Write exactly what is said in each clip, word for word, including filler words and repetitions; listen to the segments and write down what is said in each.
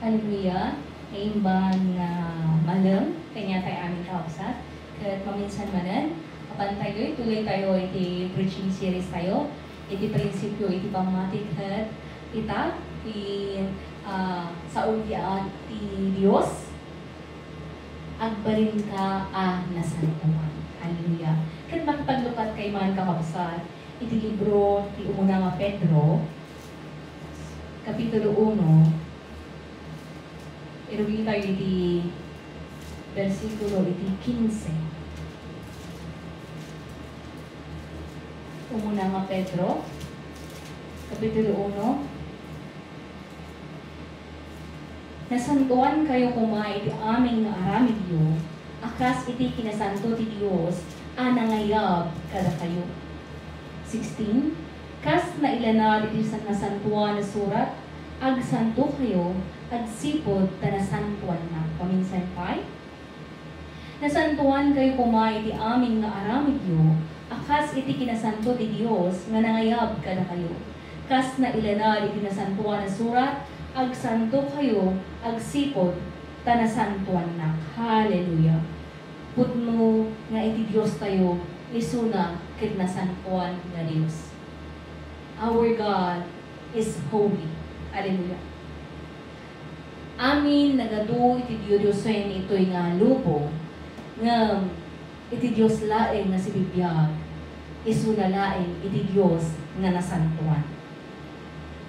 Hallelujah. Naimban nga malem kaniatayo amin, kakabsat. Ket maminsan manen, apan tayo, ituloy tayo iti preaching series tayo. Iti prinsipio iti pammati ket ita, ti, ah, sao ti, ah, ti Dios, agbalinka a nasantoan. Hallelujah. Ket makipaglukat kay man, kakabsat, iti libro ti umuna nga Pedro, Kapitulo uno, iruging tayo iti bersikulo iti kinse. Umuna nga Pedro, Kapitulo uno, Nasantoankayo koma iti amin nga aramidyo, a kas iti kinasanto ti Dios a nangayab kadakayo. Sixteen, kas nailanad iti san-, Nasantoan a Surat, agsantokayo, agsipud ta nasantoannak. Paminsan pay, Nasantoankayo koma iti amin nga aramidyo, a kas iti kinasanto ti Dios nga nangayab kadakayo. Kas nailanad iti Nasantoan a Surat, agsantokayo, agsipud ta nasantoannak. Hallelujah. Pudno nga iti Dios tayo, isuna ket nasantoan nga Dios. Our God is holy. Hallelujah. Amin nagadu iti diodiosen itoy nga lubong, ngem iti Dios laeng nga sibibiag, isuna laeng iti Dios nga nasantoan.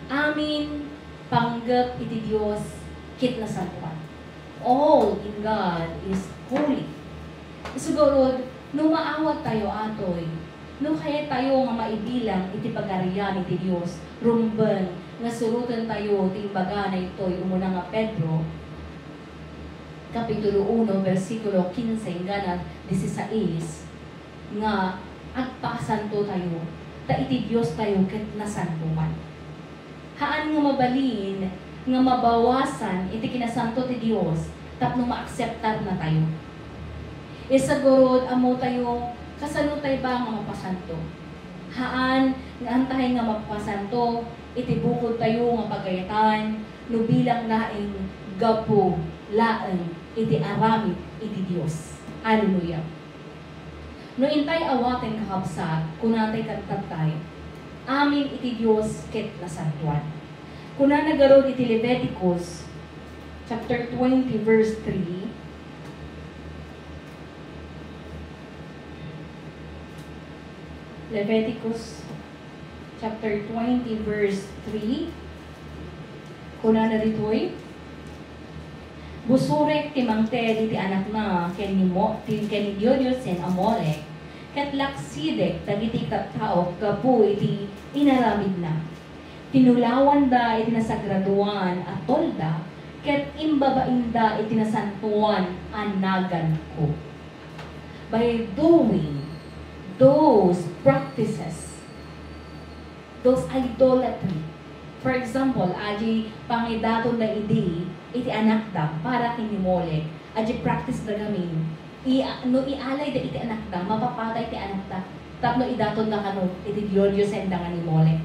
Amin panggep iti Dios ket nasantoan. All in God is holy. Isu garud, no maawat tayo atoy, no kayat tayo nga maibilang iti pagarian iti Dios, rumbeng nga suroten tayo ti imbaga daytoy umuna nga Pedro, Kapitulo uno, bersikulo kinse inggana disisais, nga agpasanto tayo, ta iti Dios tayo ket nasantoan. Haan nga mabalin nga mabawasan iti kinasanto ti Dios tapno maakseptarna tayo. Isu garud, ammo tayo kasano tayo ba nga mapasanto. Haan nga antay nga mapasanto iti bukod tayo nga pagayatan no bilang laeng gapu laeng iti aramid iti Dios. Hallelujah. No intay awaten, kakabsat, kunatay ket tattay, amin iti Dios ket nasantoan. Kunana garud iti Leviticus chapter twenty, verse three. Leviticus chapter twenty, verse three. Kunana ditoy, "Busurek ti mangted iti anakna ken ni Mo-, ti, ken ni diodiosen a Molek, ket laksidek dagiti tattaok gapu iti inaramidna. Tinulawanda iti nasagradoan a tolda, ket imbabainda iti nasantoan a naganko." By doing those practices, those idolatry. For example, adi pangidaton da idi iti anakda para ken ni Molek, adi practice da gamin, i-, no ialay da iti anakda, mapapatay ti anakda. Tapno idaton da kano iti diodiosen da nga ni Molek.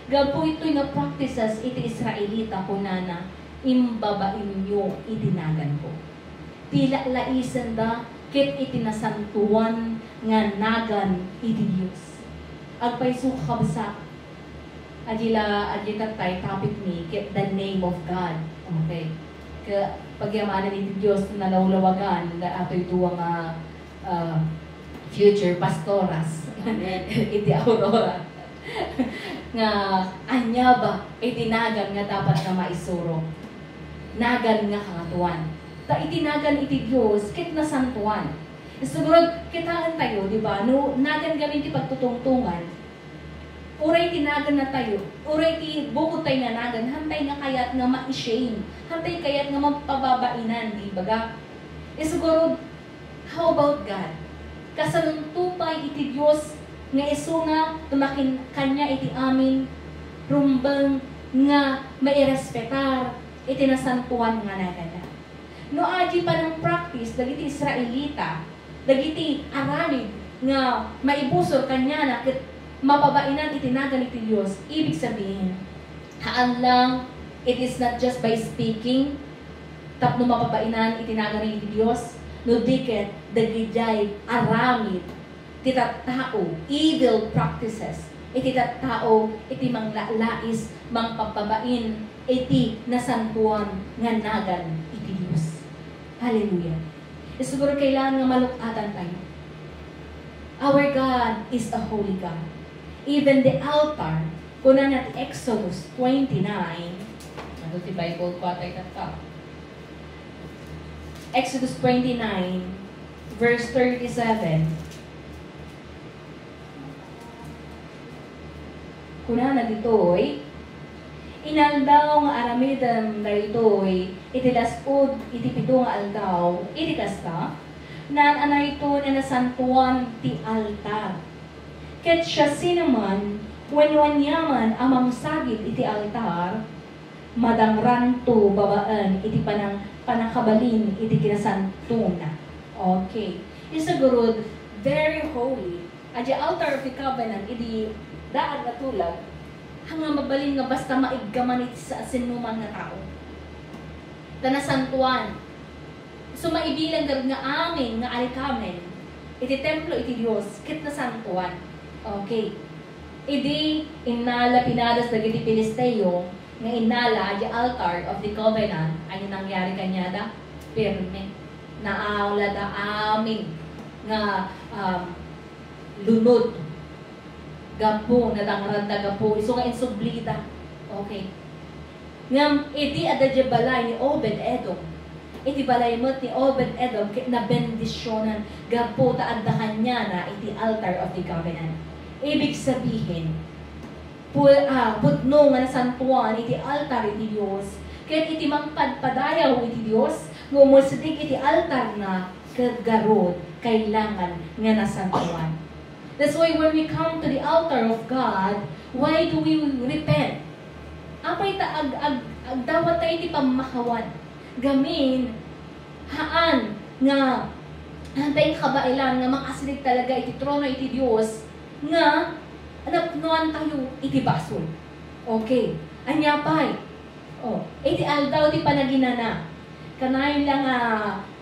Gapu itoy nga practices iti Israelita, kunana, "Imbabainyo iti naganko." Ti laklaisenda ket iti nasantoan nga nagan iti Dios. Agpayso, kakabsat, adi la, adi tattay topic mi ket the name of God. Okay. Ket pagyamanen iti Dios, nalawlawagan da atoy dua nga, ah, future pastoras. Amen. Iti Aurora. Nga ania ba iti nagan nga dapat nga maisuro? Nagan nga kangatoan. Ta iti nagan iti Dios ket nasantoan. Isu garud, kitaen tayo, di ba? No nagan gamin ti pagtutungtongan, uray ti nagan na tayo, uray ti bukod tayo nga nagan, hantay nga kayat nga ma-shame, hantay kayat nga mapababainan, di ba? Isu garud, how about God? Kasanonto pay iti Dios nga isuna tumakin kaniana iti amin, rumbeng nga mairespetar iti nasantoan nga naganna. No adi panang-practice dagiti Israelita, dagiti aramid nga maibusor kaniana ket mapabainan iti nagan iti Dios, ibig sabihin, haan lang, it is not just by speaking, tapno mapabainan iti naganna iti Dios, no di ket dagidiay aramid ti tattao, evil practices, iti tattao iti manglalais, mangpabbabain iti nasantoan nga nagan iti Dios. Hallelujah. Siguro kailangan nga maluk-atan tayo. Our God is a holy God. Even the altar, kunana ti Exodus twenty-nine, ano ti Bible ko atay tatta? Exodus twenty-nine, verse thirty-seven. Kunana ditoy, "Inaldaw nga aramidem daytoy iti las-ud iti pito nga aldaw, iti kasta, naan-anayto nga nasantoan ti altar. Ket siasinoman wenno aniaman a mangsagid iti altar, madangranto babaen iti panang-, pannakabalin iti kinasantona." Okay. Isagurod, very holy. Adi altar of the covenant, idi daan nga tulag, haan nga mabalin nga basta maiggaman iti sa-, sinnoman nga tao. Ta nasantoan. So, maibilang gad nga amin nga arikamen iti templo iti Dios, ket nasantoan. Okay. Idi innala pinadas dagiti Filisteo nga innala adi altar of the covenant, ania nangyari kaniada? Pirme. Naawlada amin nga, um, lunod. Gapu, nadangranda gapu. Isu nga insublida. Okay. Ngem idi adda diay balay ni Obed-Edom, iti balay met ni Obed-Edom ket nabendisionan gapu ta adda kaniana iti altar of the covenant. Ibig sabihin, pu-, ah, pudno nga nasantoan iti altar iti Dios, ket iti mangpadpadayaw iti Dios nga umusdeg iti altarna, ket garud, kailangan nga nasantoan. That's why when we come to the altar of God, why do we repent? Apay ta ag-, ag-, agdawat tayo ti pammakawan. Gamin, haan nga, haan tayo kabailan nga makasdeg talaga iti trono iti Dios nga napnoan tayo iti basol. Okay. Ania pay? Oh, iti aldaw ti panaginana. Kanayon la nga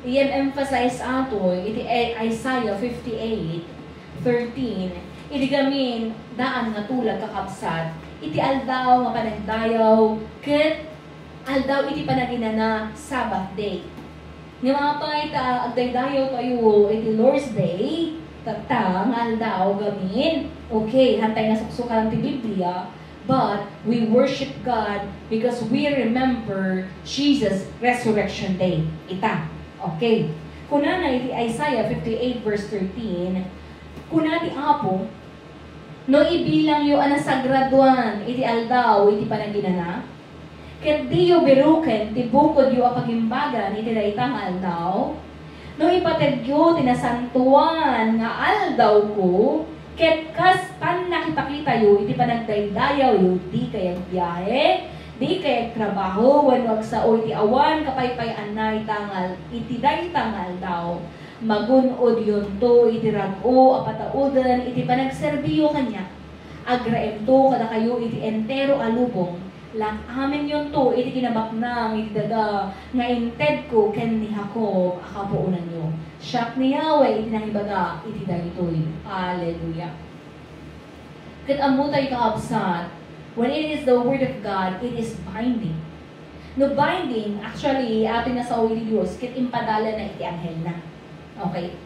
i-emphasize ato iti I-, Isaiah fifty-eight thirteen, idi gamin daan nga tulag, kakabsat, iti aldaw nga panagdayaw ket aldaw iti panaginana, Sabbath day. Nga mapay ta agdaydayaw tayo iti Lord's Day, tatta nga aldaw gamin. Okay, haan tayo nga suksukan ti Biblia, but we worship God because we remember Jesus' Resurrection Day. Ita. Okay. Kunana iti Isaiah fifty-eight verse thirteen, kuna ti Apo, "No ibilangyo a nasagradoan iti aldaw iti panaginana, ket diyo biroken ti bukodyo a pagimbagan iti dayta nga aldaw, no ipategyo ti nasantoan nga aldawko, ket kas pannakipakitayo iti panagdaydayawyo, dikay agbiahe, dikay agtrabaho, wenno agsao iti awan kapaypay-anna ita nga al-, iti dayta nga aldaw, magun-odyonto iti rag-o a patauden iti panagserbiyo kaniak. Agraemto kadakayo iti entero a lubong, lak-amenyonto iti kinabaknang iti daga nga intedko ken ni Jacob a kapuonanyo. Siak ni Yahweh iti nangibaga iti daytoy." Hallelujah. Ket ammo tayo, kakabsat, when it is the word of God, it is binding. No binding, actually, ato nga sao iti Dios, ket impadalanna iti anghelna. Okay.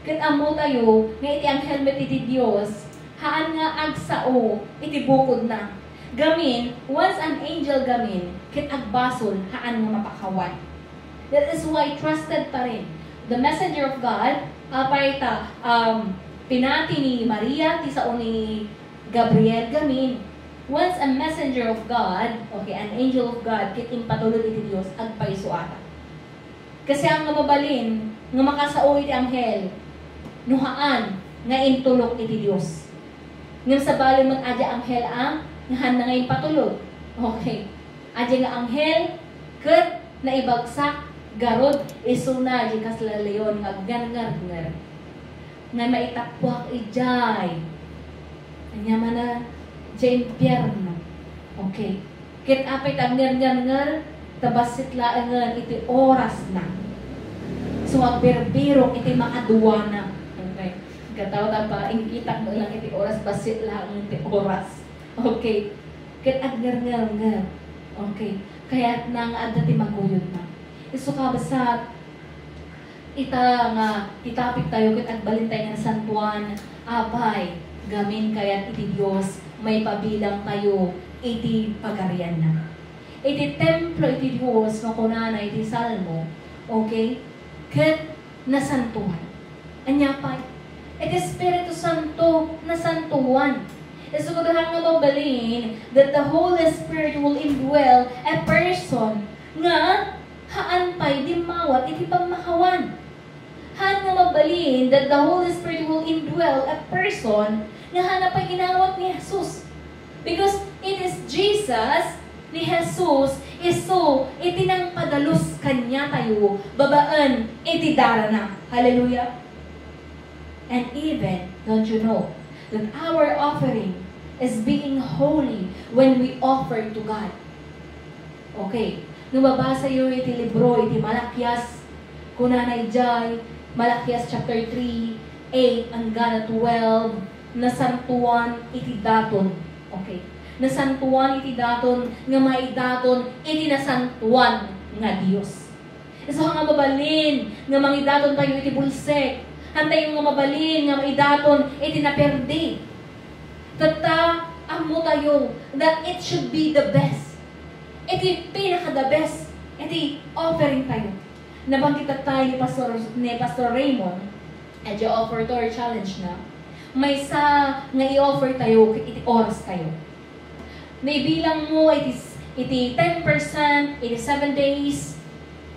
Ket ammo tayo nga iti anghel met iti Dios, haan nga agsao iti bukodna. Gamin, once an angel gamin, ket agbasol, haan nga mapakawan. That is why trusted pa rin. The messenger of God, apay ta, um, pinati ni Maria, ti sao ni Gabriel gamin. Once a messenger of God, okay, an angel of God, ket impatulod iti Dios, agpayso ata. Kasi haan nga mabalin nga makasao iti anghel, no haan nga intulok iti Dios. Ngem sabali met, adi anghel a, nga haan nga impatulod. Okay. Adi nga anghel, ket naibagsak, garud, isuna di kasla leon nga agngarngarngar. Nga maitappuak idiay. Ania man a, idiay impierno. Okay. Ket apay ta agngarngarngar, Ta bassit laengen iti orasna. So, agbirbirok iti makaduana. Okay. Kataw ta pa, ingkitak mo lang iti oras, bassit laengen iti oras. Okay. Ket agnerngernger. Okay. Kayatna nga adda ti maguyodna. Isu kabsat, ita nga ti topic tayo ket agbalin tayo nga nasantuan, apay, gamin kayat iti Dios, maipabilang tayo iti pagarianna. Iti templo iti Dios nga kunana iti Salmo, okay? Ket nasantuan. Ania pay? Iti Espiritu Santo, nasantuan. Isu nga mabalin that the Holy Spirit will indwell a person nga haan pay dimmawat iti pammakawan. Haan nga mabalin that the Holy Spirit will indwell a person nga haanna pay inawat ni Jesus. Because it is Jesus, ni Jesus, isu iti nangpadalus kaniatayo babaen iti darana. Hallelujah! And even, don't you know, that our offering is being holy when we offer to God? Okay. No mabasayo iti libro iti Malakias, kunana idiay, Malakias chapter three, eight, anggana twelve, nasantuan iti daton. Okay. Nasantuan iti daton nga maidaton iti nasantuan nga Dios. Isu nga mabalin nga mangidaton tayo iti bulsek. Haan tayo nga mabalin nga maidaton iti naperdi. Tatta, ammo tayo that it should be the best. Iti pinaka the best, iti offering tayo. Nabanggit tayo ni Pastor, ni Pastor Raymond, at the offer to our challenge na, maysa nga i-offer tayo iti oras tayo. Naibilang mo iti, iti ten percent, iti seven days,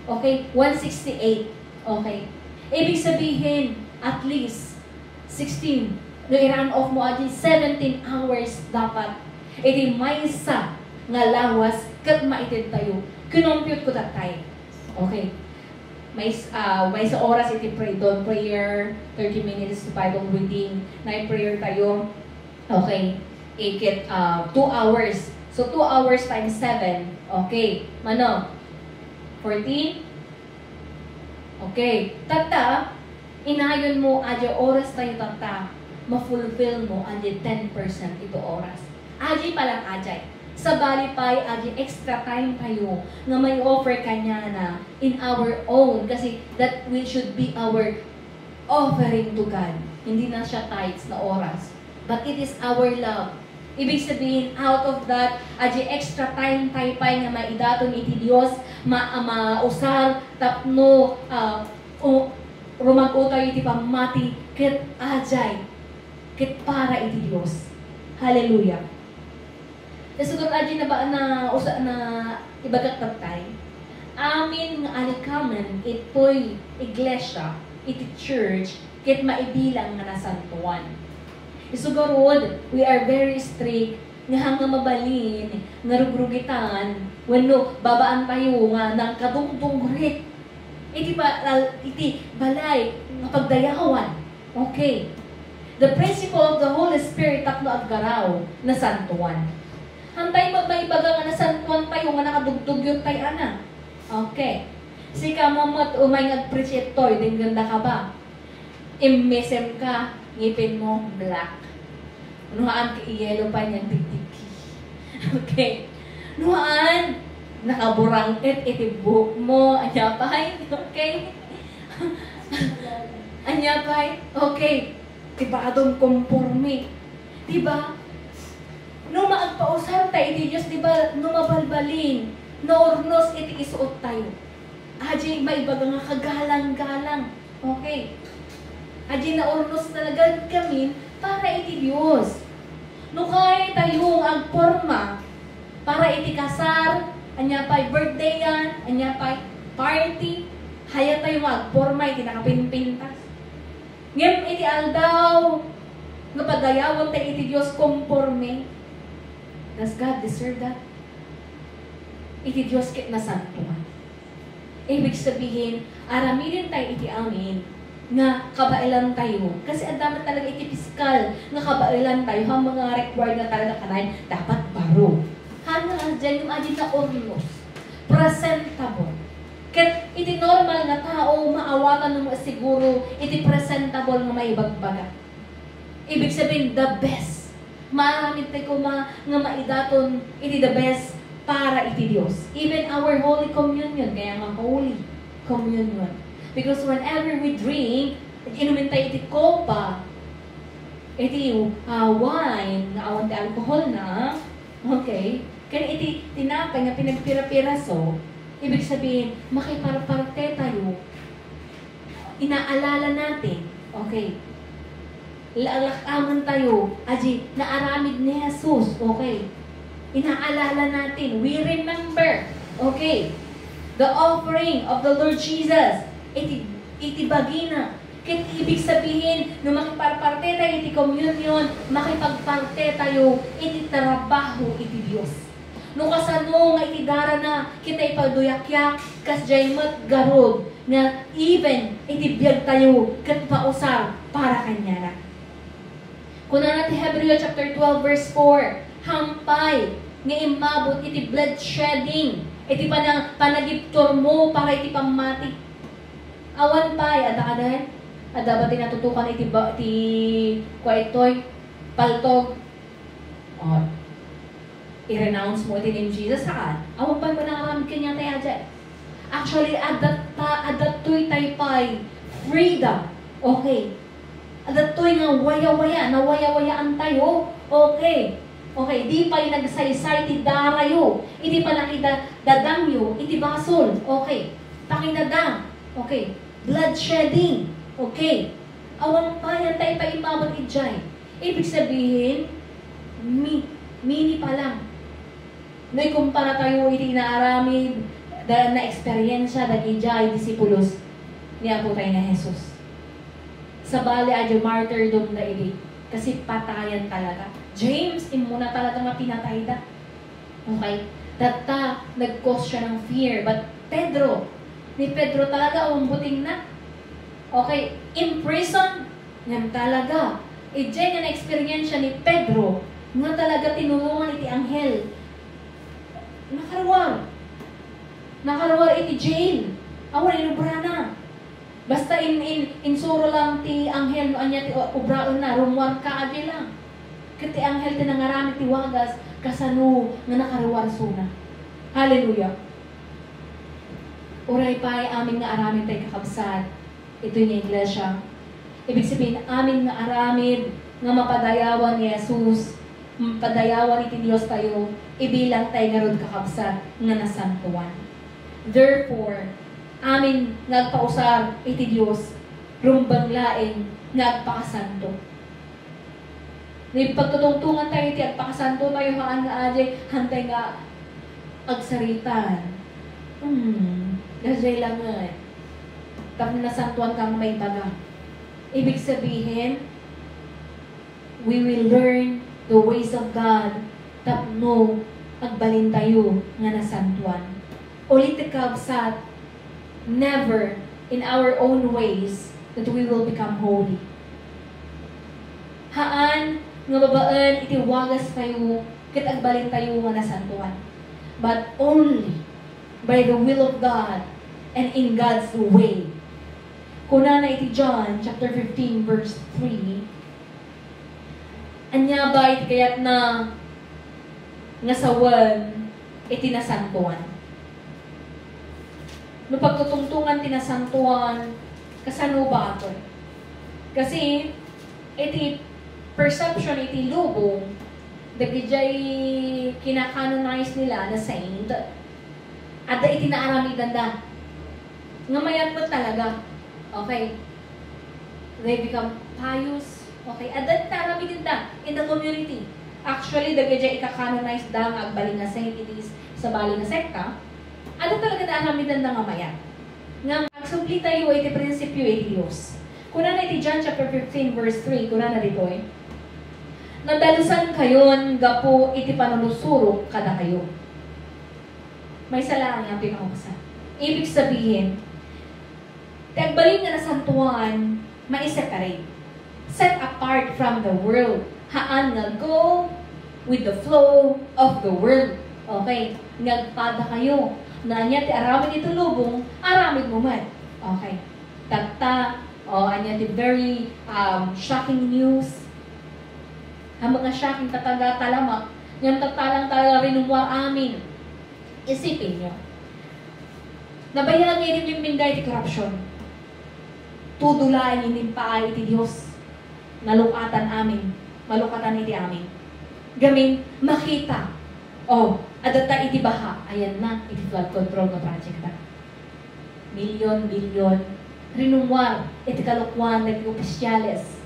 okay, one sixty-eight. Okay. Ibig sabihin, at least, sixteen. No, i-round off mo adi, seventeen hours dapat. Iti maysa nga lawas ket maited tayo. Kinompute ko that time. Okay. May, ah, maysa oras iti pray, dawn prayer, thirty minutes to Bible reading, night prayer tayo. Okay. Ikit, ah, two hours. So, two hours times seven. Okay. Mano? Fourteen? Okay. Tatta, inayon mo, adi oras tayo tatta, ma-fulfill mo, adi ten percent ito oras. Adi pa lang, adi. Sabali pay, adi extra time tayo nga may offer kaniana in our own. Kasi that will should be our offering to God. Hindi na siya tithes na oras. But it is our love. Ibig sabihin, out of that, adi extra time tayo pay nga maidaton iti Dios, ma-, mausar, tapno, ah, o, rumag-o tayo iti pammati, ket ajay, ket para iti Dios. Hallelujah. Isugat adi na ba na usa na ibagak tattay? Amin nga alikamen itoy iglesia, iti church, ket maibilang nga nasantuan. Isu garud, we are very strict nga hangga mabalin nga rugrugitan wenno babaan tayo nga nangkadungdungrit iti ba-, iti balay nga pagdayawan. Okay. The principle of the Holy Spirit tapno aggaraw, nasantuan. Hantay magmaibaga nga nasantuan tayo nga nakadugdugyot tayo, ana. Okay. Sika mo met umay nga agpreach itoy, denggen daka ba? Immisem ka, ngipin mo, black. No haan ka iyelo pa niyan, digdigki. Okay. No haan, nakaburangket iti buhok mo. Anya pay? Okay. Anya pay? Okay. Ti badom, komporme. Di ba? No maagpausar ta iti Dios, di ba, no mabalbalin, naurnos iti isuot tayo. Adi maibaga nga kagalang-galang. Okay. Adi naurnos talaga gamin para iti Dios. No kaya tayo nga agporma para iti kasar, anya pay birthday yan, anya pay party, kaya tayo nga agporma iti nakapimpintas. Ngem iti aldaw nga padayawan tayo iti Dios komporme, does God deserve that? Iti Dios ket nasantoan. Ibig sabihin, aramiden tayo iti amin nga kabaelan tayo. Kasi adda man talaga iti piskal nga kabaelan tayo, ha mga required nga talaga kanayon, dapat baro. Haan nga adda, ngem adi naurnos. presentable. Ket iti normal nga tao, maawatan mo siguro iti presentable nga maibagbaga. Ibig sabihin, the best. Maaramid tayo koma nga maidaton iti the best para iti Dios. Even our Holy Communion, kaya nga Holy Communion. Because whenever we drink, inumin tayo iti kopa, iti, ah, wine, nga awan ti alcohol na, okay? Ken iti tinapay nga pinagpira-piraso, ibig sabihin, makiparparte tayo. Inaalala natin, okay? Lalakaman tayo, aji, naaramid ni Jesus, okay? Inaalala natin, we remember, okay? The offering of the Lord Jesus, iti, iti bagina. Ket ibig sabihin, no makiparparte tayo iti communion, makipagparte tayo iti trabaho iti Dios. No kasano nga iti darana, kita ipaduyakyak, kasdiay met garud nga even iti biag tayo ket mausar para kaniana. Kunana ti Hebreo chapter twelve, verse four, "Hampay nga immabot iti bloodshedding, iti pana-, panagibturmo para iti pammati." Awan pay, adda kaden? Adda ba ti natutukan iti ba-, ti kuwaitoy? Paltog? O, i-renounce mo iti name Jesus, saan? Awan pay mo nangaramid kaniatayo, ajay. Actually, adda ta, adda toy tay pay freedom. Okay. Adda toy nga waya-waya, nawaya-wayaan tayo. Okay. Okay, di pay nagsaysay ti darayo. Iti panakidadangyo iti basol. Okay. Pakidadang. Okay. Bloodshedding. Okay. Awan pay, tay pay immabot idiay. Ibig sabihin, mi-, mini pa lang. No ikumpara tayo iti inaaramid, da-, naeksperiensia dagidiay disipulos ni Apo tayo ni Jesus. Sabali a martyrdom da idi, kasi patayan talaga. James, immuna talaga nga pinatayda. Okay? Tatta, nag-cause siya ng fear. But Pedro, ni Pedro talaga, umbuting na. Okay? In prison, ngem talaga. Idiay nga na-experience ni Pedro, nga talaga tinulongan iti anghel. Nakaruar. Nakaruar iti jail. Awan inubrana. Basta in, in, insuro lang ti anghel no ania ti obraenna, rumuarka, adi lang. Ket ti anghel ti nangaramid ti wagas, kasano nga nakaruar sona. Hallelujah. Uray pay amin nga aramid tay kakabsat, itoy nga iglesia. Ibig sabihin, amin nga aramid nga mapadayawan ni Jesus, mapadayawan iti Dios tayo, ibilang tay ngarud kakabsat nga nasantoan. Therefore, amin nga agpausar iti Dios, rumbeng laeng nga agpakasanto. Ni pagtutungtungan tayo iti agpakasanto tayo, haan nga adi, hantay nga agsaritan. Hmm, daydiay langen. Tapno nasantoan ka nga maibaga. Ibig sabihin, we will learn the ways of God tapno agbalin tayo nga nasantoan. Ulit ti kabsat, never in our own ways that we will become holy. Haan nga babaen iti wagas tayo ket agbalin tayo nga nasantoan, but only by the will of God and in God's way. Kunana iti John chapter fifteen, verse three, "Ania ba iti kayatna nga sawen iti nasantoan?" No pagtutungtungan ti nasantoan, kasano ba atoy? Kasi iti perception iti lubong, dagidiay kinakanonize nila na saint, adda iti naaramidanda nga mayat met talaga. Okay. They become pious. Okay. Adda iti naaramidanda in the community. Actually, dagidiay ikakanonize da nga agbalin nga saint iti sabali nga sekta, adda talaga naaramidanda nga mayat. Nga agsubli tayo iti prinsipio iti Dios. Kunana iti John chapter fifteen, verse three, kunana ditoy, "Nadalusankayon gapu iti pannurusurok kadakayo." Maysa laeng nga pinakabasa. Ibig sabihin, ti agbalin nga nasantoan, maiseparate. Set apart from the world. Haan nga go with the flow of the world. Okay? Nga agpadakayo. No ania ti aramid iti lubong, aramidmo met. Okay. Tatta, o ania ti very, um, shocking news. Ammok nga shocking, tatta talamak. Ngem tatta lang talaga rinummuar amin. Isipinyo. Nabayag nga irimlimmingga iti korupsion. Tudo laeng inimpaay iti Dios. Nalukatan amin. Malukatan iti amin. Gamin, makita. O, adda ta iti baha. Ayanna, iti flood control nga project ta. Milyon, bilyon. Rinummuar iti kalokuan dagiti opisyales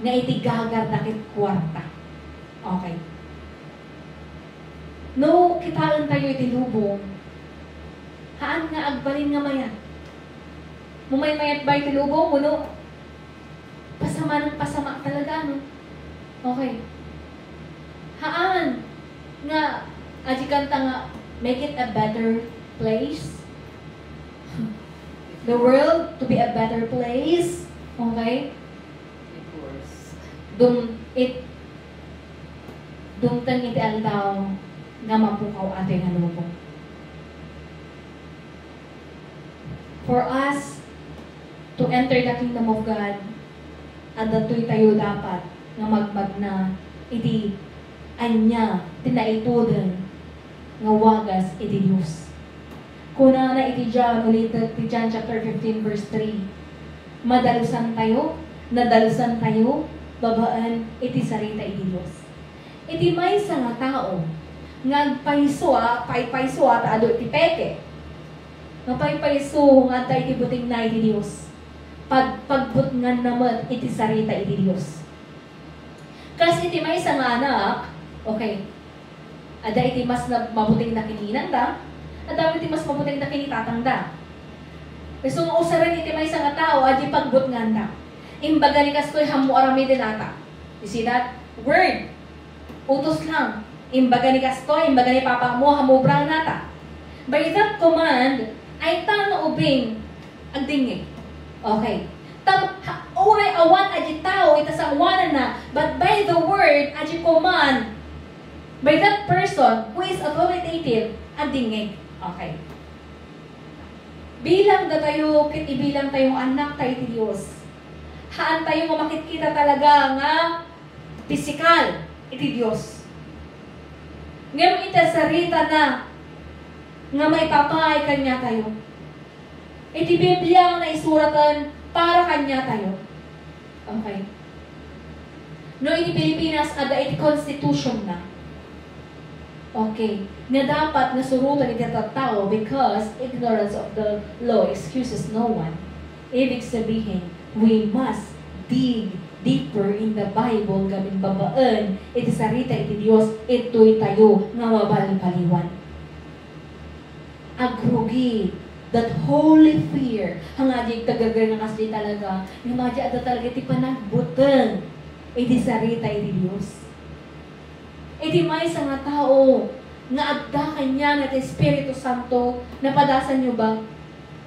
nga iti gagarda ket kuarta. Okay. No kitaentayo iti lubong, haan nga agbalin nga mayat. Mo maymayat ba iti lubong, wenno pasama ng pasama talaga, no? Okay. Haan nga, aji kanta nga, make it a better place. The world to be a better place. Okay? It works. Dum, it, dumteng iti aldaw nga mapukaw atoy nga lubong. For us to enter the kingdom of God, adda toy tayo dapat nga magmagna iti ania ti naitudeng nga wagas iti Dios. Kunana iti John, ulitek ti John chapter fifteen, verse three, "Madalusantayo, nadalusantayo babaen iti sarita iti Dios." Iti maysa nga tao nga agpayso a, paypayso a ta adu iti peke. Nga paypayso nga adda iti butingna iti Dios. Pag-, pagbutnganna met iti sarita iti Dios. Kas iti maysa nga anak, okay, adda iti mas na-, mabuting na ken inangda, adda iti mas mabuting na ken tatangda. Isu nga usaren iti maysa nga tao, adi pagbutnganda. Imbaga ni kastoy, "Hammo aramiden ata." You see that? Word. Utos lang. Imbaga ni kastoy, imbaga ni papa mo, "Hammo obra nata." By that command, ay tano ubing agdingngeg. Okay. Tam-, ha-, uray awan adi tao ita sangoananna, but by the word, adi command, by that person who is authoritative, agdingngeg. Okay. Bilang datayo, ket ibilang tayo nga anak tayo ti Dios. Haan tayo nga makitkita talaga nga pisikal iti Dios. Ngem iti sarita na nga maipapaay kaniatayo. Iti Biblia nga naisuratan para kaniatayo. Okay. No, iti Pilipinas, adda iti constitution na. Okay. Nga dapat nga suroten iti tattao because ignorance of the law excuses no one. Ibig sabihin, we must dig deeper in the Bible gamin babaen iti sarita iti Dios, itoy tayo nga mabalbaliwan. Agrugi that holy fear. Nga adi, taga-, nga kasdi talaga, nga adi, adda talaga ti panagbuteng iti sarita iti Dios. Iti maysa nga tao nga adda kaniana ti Espiritu Santo, napadasanyo ba?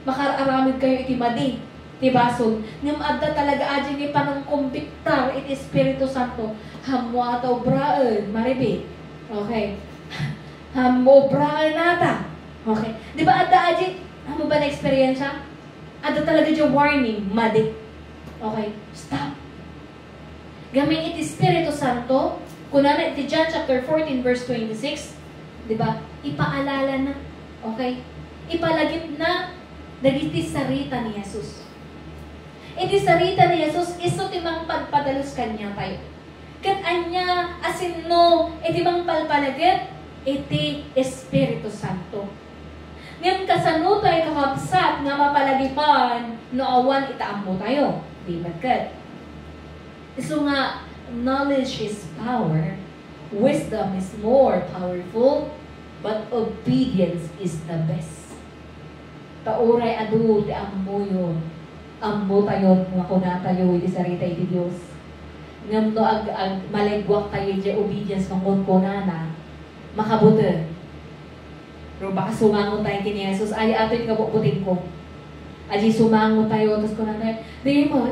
Makaar-aramid kayo iti madi ti basol. Ngem adda talaga adi nga panangkombiktar iti Espiritu Santo. Hammo ata obraen, Maribe. Okay. Hammo obraen ata. Okay. Di ba adda adi, hammo ba na-experience? Adda talaga adi warning, madi. Okay. Stop. Gamin iti Espiritu Santo, kunana iti John chapter fourteen, verse twenty-six, di ba? Ipaalala na. Okay? Ipalagip na dagiti sarita ni Jesus. Iti sarita ni Jesus, isu ti mangpadpadalus kaniatayo. Ket ania a sinno iti mangpalpalagip? Iti Espiritu Santo. Ngem kasano tayo kakabsat nga mapalagipan no awan ita ammotayo? Di met ket. Isu nga, "Knowledge is power, wisdom is more powerful, but obedience is the best." Ta uray adu ti ammoyo, ammotayo nga kunatayo iti sarita iti Dios. Ngem no ag-, ag-, malegguaktayo idiay obedience nga kunkunana, makabuteng. Pero baka sumango tayo ken ni Jesus, "Ay, atoy ti kabutbutengko." Adi sumango tayo, tapos kunana, "Di mo,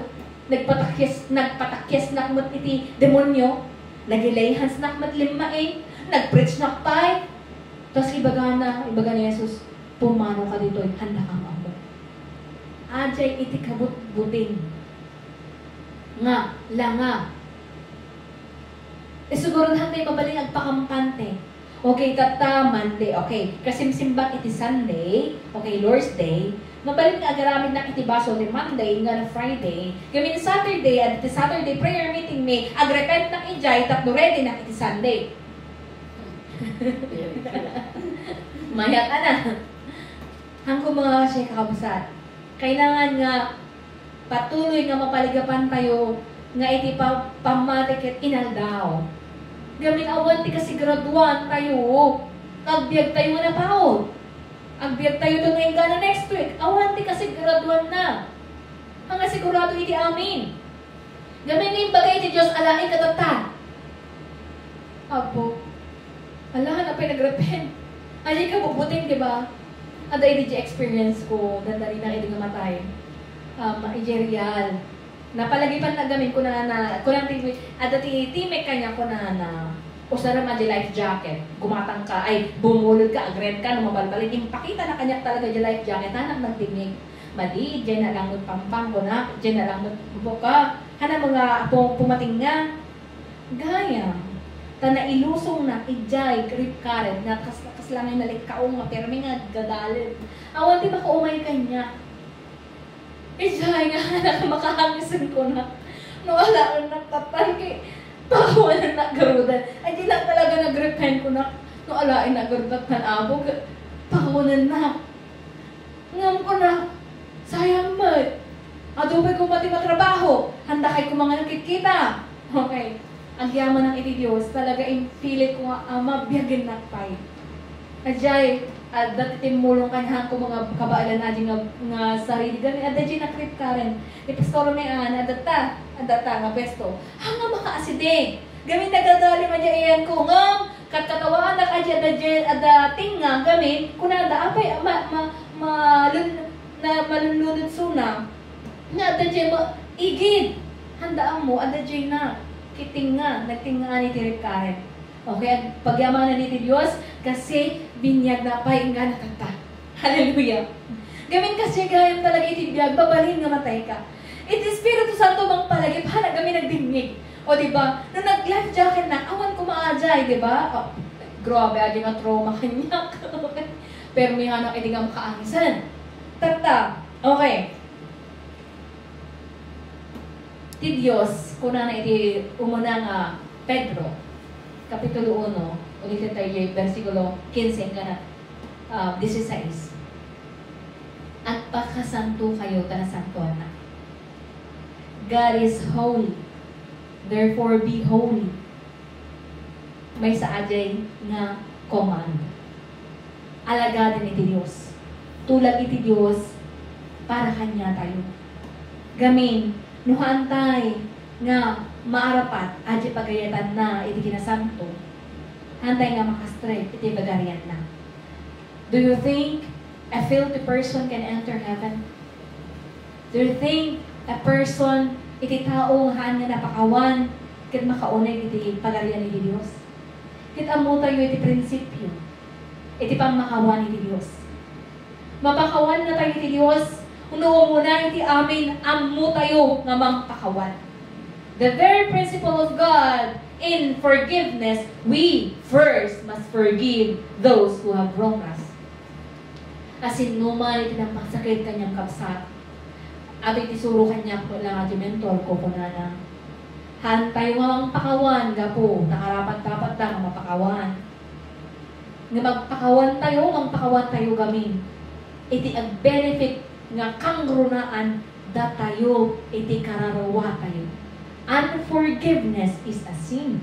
nagpatakyas, nagpatakyasnak met iti demonio, nag-lay handsnak met limmaing, nag-preachnak pay." Tapos ibagana, ibaga ni Jesus, Pumano ka ditoy, handa kang ammo. Adiay iti kabutbuting nga langa. Isugurun handa mabalin agpakampante. Okay, tatta Monday. Okay, kasimsimbak iti Sunday. Okay, Lord's Day. Mabalin nga agaramidnak iti basol ti Monday nga Friday. Gamin Saturday, at iti Saturday prayer meeting mi, agrepentnak idiay tapno readynak iti Sunday. Mayat, ana. Hangko mga siya kakabsat. Kailangan nga patuloy nga mapaligapan tayo nga iti pa-, pammati ket inaldaw. Gamin awan ti kasiguraduan tayo. Agbiag tayo nga napaut. Agbiag tayo to nga inggana next week. Awan ti kasiguraduan na. Ang sigurado iti amin. Gamin ni imbagay ti Dios, alaen ka tatta. Apo. Alahan apay nagrepent. Adi ka bubuting, di ba? Ada idi di experience ko, dandari na idi nga matay. Um, ijay real. Napalagipan na gamin, kunana, kunang ti, ada ti, ti Mek kanya, kunana, usarem a di life jacket. Gumatang ka, ay, bumulod ka, agrep ka, no mabalbalin, impakita na kanya talaga di life jacket, anak nagdingig. Madi, diay na langmet pampang, kunak, diay na langmet buka. Hana mga apo pumating nga. Gayam. Ta nailusong na, idiay, rip current, nga kas, kas langay nalikkaong, nga permi nga gadalem. Awan ti makaumay kanya. Idiay nga, anak, makahangisen ko na. No, alaen na, patan, kay, pakawanan na, garudan. Ay, di lang talaga nag-repent ko na. No, alaen na, garudan, tan, abog, pakawanan na. Ngem kuna, sayang met. Adu pay koma ti matrabaho. Handa kay koma nga nakikita. Okay. Agyamanak iti Dios, talaga impilit ko nga, Ama, biagennak pay. Adiay, adda ti timmulong kaniak ko mga kabaelan adi nga, nga sarili. Gani, adda diay nakrip karen. Ni Pastor Mean, adda ta, adda ta nga pwesto. Haan nga makaasidig. Gani, nagagalim adiay iyan ko. Ngem, Kat-, katawaanak a diay adda diay, adda tinga, gamin, kunada, apay, ma-, ma-, malun-, na-, malunlunod suna. Nga adda diay ma-, igid. Handa ammo, adda diay na. Kitinga, nagtingaan iti rip karen. Okay, ag-, pagyamanan iti Dios, kasi binyag na pay inggana tatta. Hallelujah. Gamin kasi gayam talaga iti biag, mabalin nga matay ka. Iti Espiritu Santo mangpalagip, hana gamin nagdingngig. O, di ba? No nag-life jacket na, awan ko maajay, di ba? O, grabe, adi nga trauma kaniak. Pero may hana, edi nga makaangisan. Tatta. Okay. Ti Dios, kunana iti umuna nga Pedro, Kapitulo uno, ulitin tayo, bersikulo quince, inggana, ah, dieciséis. Agpakasanto kayo, ta nasantoanna. God is holy. Therefore, be holy. Maysa adiay nga command. Alagaden iti Dios. Tulag iti Dios para kaniatayo. Gamin, no haantay nga maarapat, adiay pagayatanna iti kinasanto, haantay nga makastrek iti pagarianna. Do you think a filthy person can enter heaven? Do you think a person, iti tao nga haan nga napakawan, ket makauneg iti pagarian iti Dios? Ket ammotayo iti prinsipio, iti pammakawan iti Dios. Mapakawan natayo iti Dios, no umuna iti amin, ammotayo nga mangpakawan. The very principle of God in forgiveness, we first must forgive those who have wronged us. Asin no man iti napangsakit kaniam, kabsat, adu iti suro kaniak met la nga di mentor ko, kunana, haantayo nga mangpakawan gapu ta karapat-dapatda nga mapakawan. Nga magpakawantayo, mangpakawantayo gamin iti agbenefit nga kangrunaan datayo iti kararwatayo. Unforgiveness is a sin.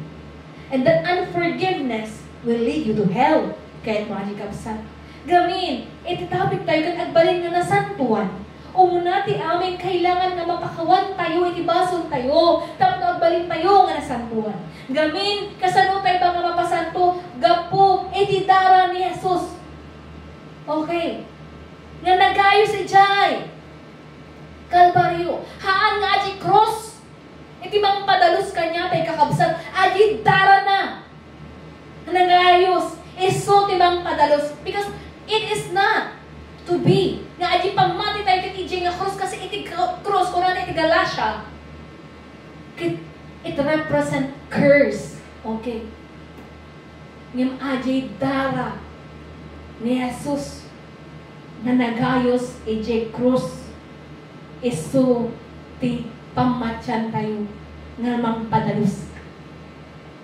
And that unforgiveness will lead you to hell. Kayatmo, adi, kabsat? Gamin, iti topic tayo ket agbalin nga nasantoan. Umuna ti amin, kailangan nga mapakawantayo iti basoltayo tapno agbalintayo nga nasantoan. Gamin, kasano tayo ba nga mapasanto? Gapu iti dara ni Jesus. Okay. Nga nagayos idiay Kalbario. Haan nga adi krus. Iti mangpadalus kaniatayo, kakabsat, adi darana. Nagayos. Isu ti mangpadalus. Because it is not to be. Nga adi pammati tayo ket idiay nga krus, kasi iti kru-, krus, kunana iti Galatia, ket it represent curse. Okay. Ngem adiay dara ni Jesus nga nagayos idiay krus, isu ti pammatian tayo nga mangpadalus.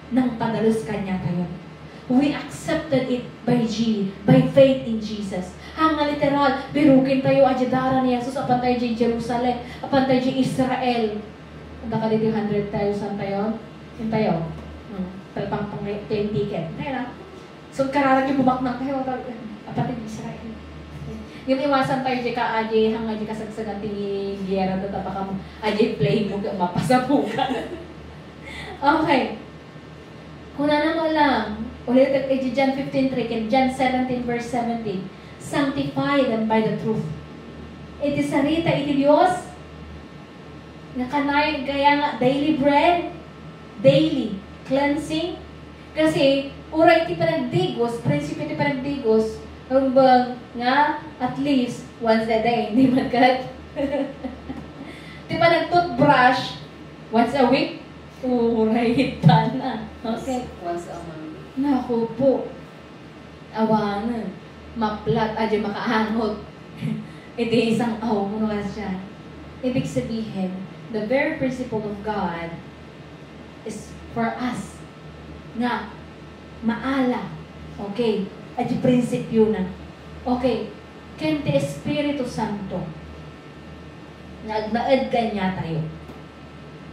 Nangpadalus kaniatayo. We accepted it by Je-, by faith in Jesus. Haan nga literal, biruken tayo, adiay dara ni Jesus, apan tayo idiay Jerusalem, apan tayo idiay Israel. Anda ka ditoy hundred tayo, saan tayo? Saan tayo? Hmm, talpang pang plane ticket. Tayo na. So, kararag yung bumaknang tayo, tal-, apat yung Israel. Yung iwasan tayo, di ka, adi, hang, adi kasagsagan ti giyera, ta tapakam, adi plane mo, mapasabugan. Okay. Kunana mo lang, ulit, eh, John fifteen three, ken John seventeen verse seventeen, "Sanctify them by the truth." Iti sarita iti Dios, nga kanayon gaya nga daily bread, daily cleansing. Kasi, uray ti panagdigos, prinsipyo ti panagdigos, rumbeng nga at least once a day, di man ket? Ti panag-toothbrush, once a week, uray tana. Okay. Once a month. Naku po. Awanen, maplat, adi makaangot. Iti isang, oh, muna siya. Ibig sabihin, the very principle of God is for us nga maala. Okay? Adi prinsipyo na. Okay. Ken ti Espiritu Santo nga agnaed kaniatayo,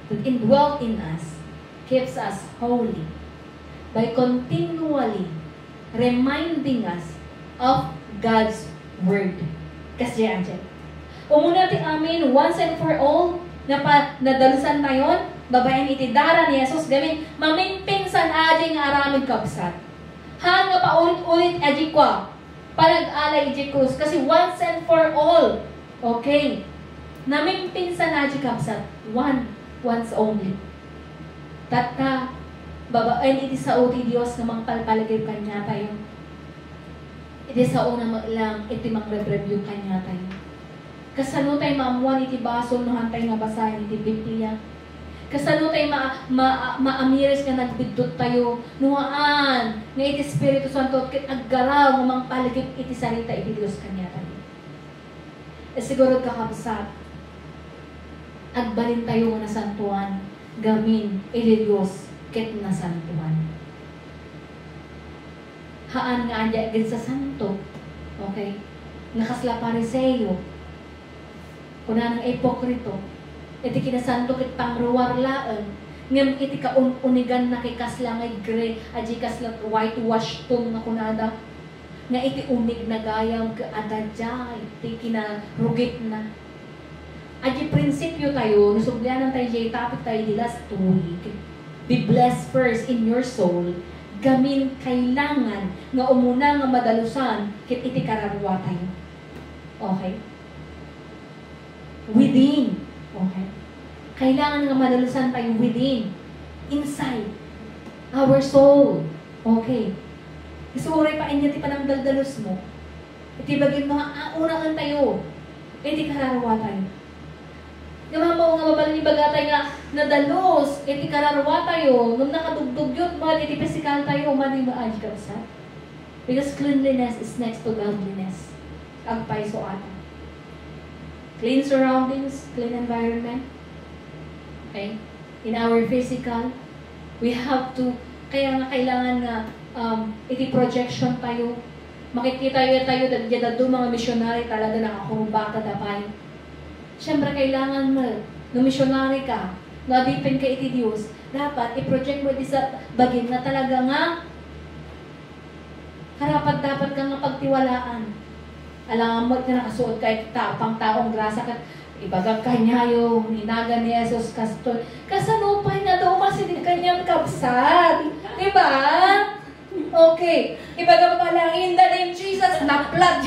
that indwelt in us, keeps us holy by continually reminding us of God's Word. Kasdiay, Angel. Umuna ti amin, once and for all, nga pa-, nadalusan tayon, babaen iti dara ni Jesus, gamin, mamimpinsan adi nga aramid kabsat. Haan nga paulit-ulit adi kua, panag-alay iti krus, kasi once and for all, okay, namimpinsan adi kabsat, one, once only. Tatta, babaen iti sao ti Dios nga mangpalpalagip kaniatayo. Iti sao na met lang iti mangrepreview kaniatayo. Kasano tay maammuan iti basol no haan tay nga basaen iti Biblia? Kasano tay ma-, ma-, maamiris nga nagbiddut tayo no haan nga iti Espiritu Santo ket aggaraw nga mangpalagip iti sarita iti Dios kaniatayo? Sigurod, kakabsat, agbalintayo nga nasantoan gamin iti Dios ket nasantoan. Haan nga ania agsasanto, okay? Nga kasla Fariseo, kunana nga ipokrito, iti kinasanto ket pangruar laeng, ngem iti kaun-uniganna ket kasla nga igre, adi kasla whitewash tomb nga kunada. Nga iti unegna gayam ket adda diay ti kinarugitna. Adi prinsipyo tayo, no suklianan tayo diay topic tayo di last week, "Be blessed first in your soul," gamin kailangan nga umuna nga madalusan ket iti kararua tayo. Okay? Within. Okay? Kailangan nga madalusan tayo within. Inside. Our soul. Okay. Isuray pa inya ti panangdaldalus mo. Iti bagim no, ah, unaen tayo. Iti kararua tayo. Nga mamo nga mabalin ibaga tayo nga nadalus iti kararua tayo, ngem nakadugdugyot man iti pisikal tayo, madi maadi, kabsat. Because cleanliness is next to godliness. Agpayso ata. Clean surroundings, clean environment. Okay? In our physical, we have to, kaya nga kailangan nga, um, iti projection tayo. Makikita tayo, tayo, da-, da-, dadu mga missionary talaga nakakurbata da pay. Siyempre, kailangan mo, no missionary ka, no adipen ka iti Dios, dapat i-project mo iti sa bagim nga talaga nga karapat-dapat ka nga pagtiwalaan. Alangan mo nga nakasuot ka iti ta-, pangtaong grasa ket ibagak kaniayo, inagan ni Jesus kastoy. Kasano pay nga adda umasideg kaniam, kabsat? Di ba? Okay. Ibaga pa lang, "In the name of Jesus," naplat.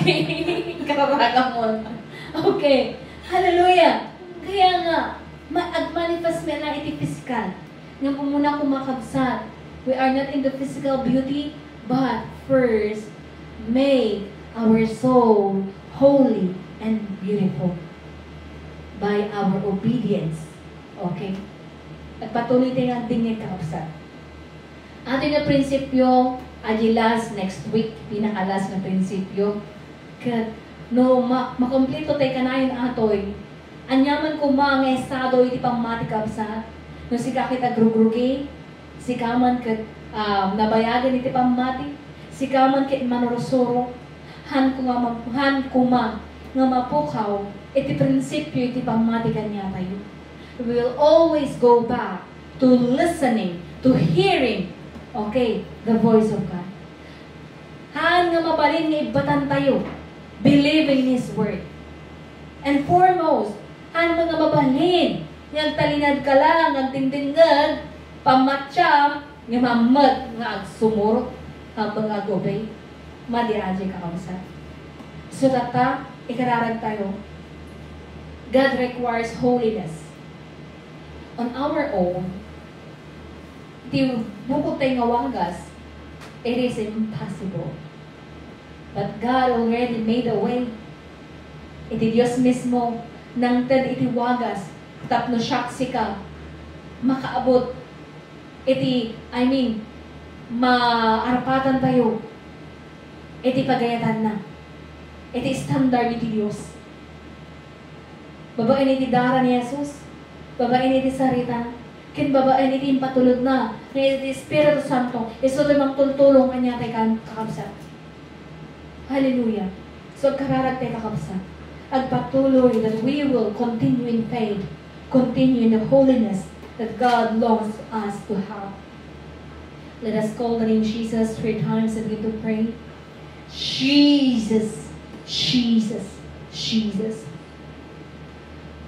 Kararagamon. Okay. Hallelujah. Kaya nga, ma-, agmanifest met lang iti physical. Nga umuna, kumakabsat, we are not into physical beauty, but first, make our soul holy and beautiful by our obedience. Okay? Agpatuloy tayo nga agdingngeg, kakabsat. Ato nga prinsipyo, adi last next week, pinaka-last nga prinsipyo. Ket no ma-, makompleto tayo kanayon atoy, aniaman koma nga estado iti pammati, kabsat. No sika ket agrugrugi, sika man ket, ah, nabayagen iti pammati, sika man ket manursuro, han koma, han koma nga mapukaw iti prinsipyo iti pammati kaniatayo. We will always go back to listening, to hearing, okay, the voice of God. Han nga mabalin nga ibbatantayo, believing in His Word. And foremost, han nga mabalin nga agtalinadka lang, agdingdingngeg, pammatiam, nga mammed nga agsumurot, nga ag-obey. Madi adi, kakabsat. So, tatta, ikararagtayo, God requires holiness. On our own, ti bukod tayo nga wagas, it is impossible. But God already made a way. Iti Dios mismo, nangted iti wagas, tapno siak, sika, makaabot iti, I mean, maarpatantayo iti pagayatanna, iti standard iti Dios. Babaen iti dara ni Jesus, babaen iti sarita, ken babaen iti impatulodna nga iti Espiritu Santo, isu ti mangtultulong kaniatayo, kakabsat. Hallelujah. So, agkararag tayo, kakabsat. Agpatuloy that we will continue in faith, continue in the holiness that God longs us to have. Let us call the name Jesus three times and begin to pray. Jesus, Jesus, Jesus.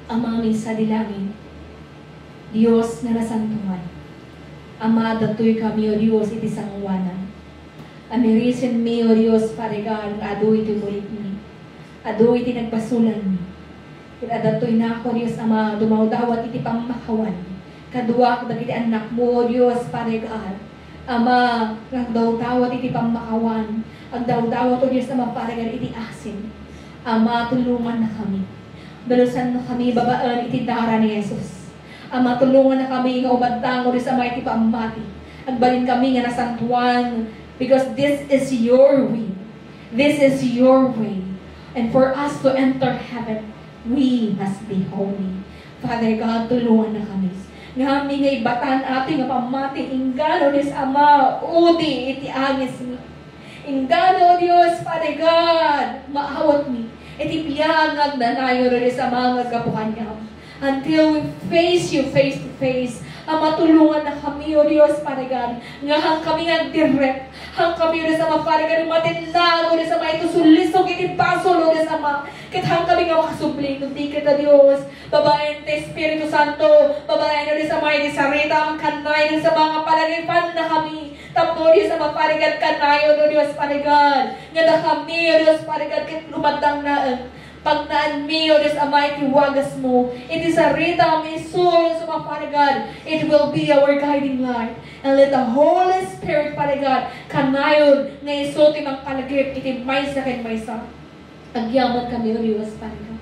Amami sadi langit, Dios nga nasantoan. Ama, addattoykami, O Dios, iti sangoanan. Amirisenmi, O Dios, Father God, nga adu iti umulitmi. Adu iti nagbasolanmi. Ket addattoynak, O Dios Ama, dumawdawat iti pammakawan. Kaduak dagiti annakmo, O Dios, Father God. Ama, nga agdawdawat iti pammakawan. Agdawdawat, O Dios Ama, Father God, iti asin. Ama, tulongannakami. Dalusannakami babaen iti dara ni Jesus. Ama, tulongannakami nga umadtang, O Dios Ama, iti pammati. Agbalinkami nga nasantoan, because this is your will. This is your way. And for us to enter heaven, we must be holy. Father God, tulongannakami. Ngamin nga ibatan atoy nga pammati, inggana, O Dios Ama, udi iti angismi. Inggana, O Dios, Father God, maawatmi iti biag nga agnanayon, O Dios Ama, nga aggapu kaniam. Until we face you face to face. Ama, tulongannakami, O Dios, Father God, nga hankami nga agdirrek. Hankami, O Dios Ama, Father God, matinnag, O Dios Ama, iti sulisog iti basol, O Dios Ama. Ket hankami nga makasubli, no di ket, O Dios, babaen ti Espiritu Santo, babaen, O Dios Ama, iti saritam, kanayon, O Dios Ama, nga palagipannakami. Tapno, O Dios Ama, Father God, kanayon, O Dios, Father God, nga dakami, O Dios, Father God, ket lumadangnaen. Pagnaanmi, O Dios Ama, iti wagasmo, iti saritam, isu, O Dios Ama, Father God, it will be our guiding light. And let the Holy Spirit, Father God, kanayon nga isu ti mangkalagip iti maysa ken maysa. Agyamankami, O Dios, Father God.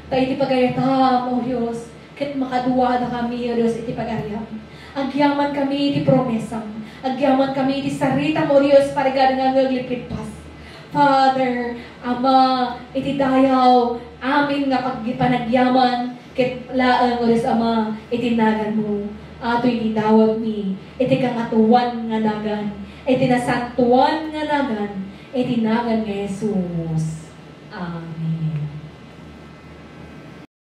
Ta iti pagayatam, O Dios, ket makaduadakami, O Dios, iti pagariam. Agyamankami iti promesam. Agyamankami iti saritam, O Dios, Father God, nga aglippas. Father, Ama, iti dayaw, amin nga pag-, panagyaman, ket laeng, O Dios Ama, iti naganmo. Atoy iti dawatmi, iti kangatoan nga nagan, iti nasantoan nga nagan, iti nagan nga Jesus. Amen.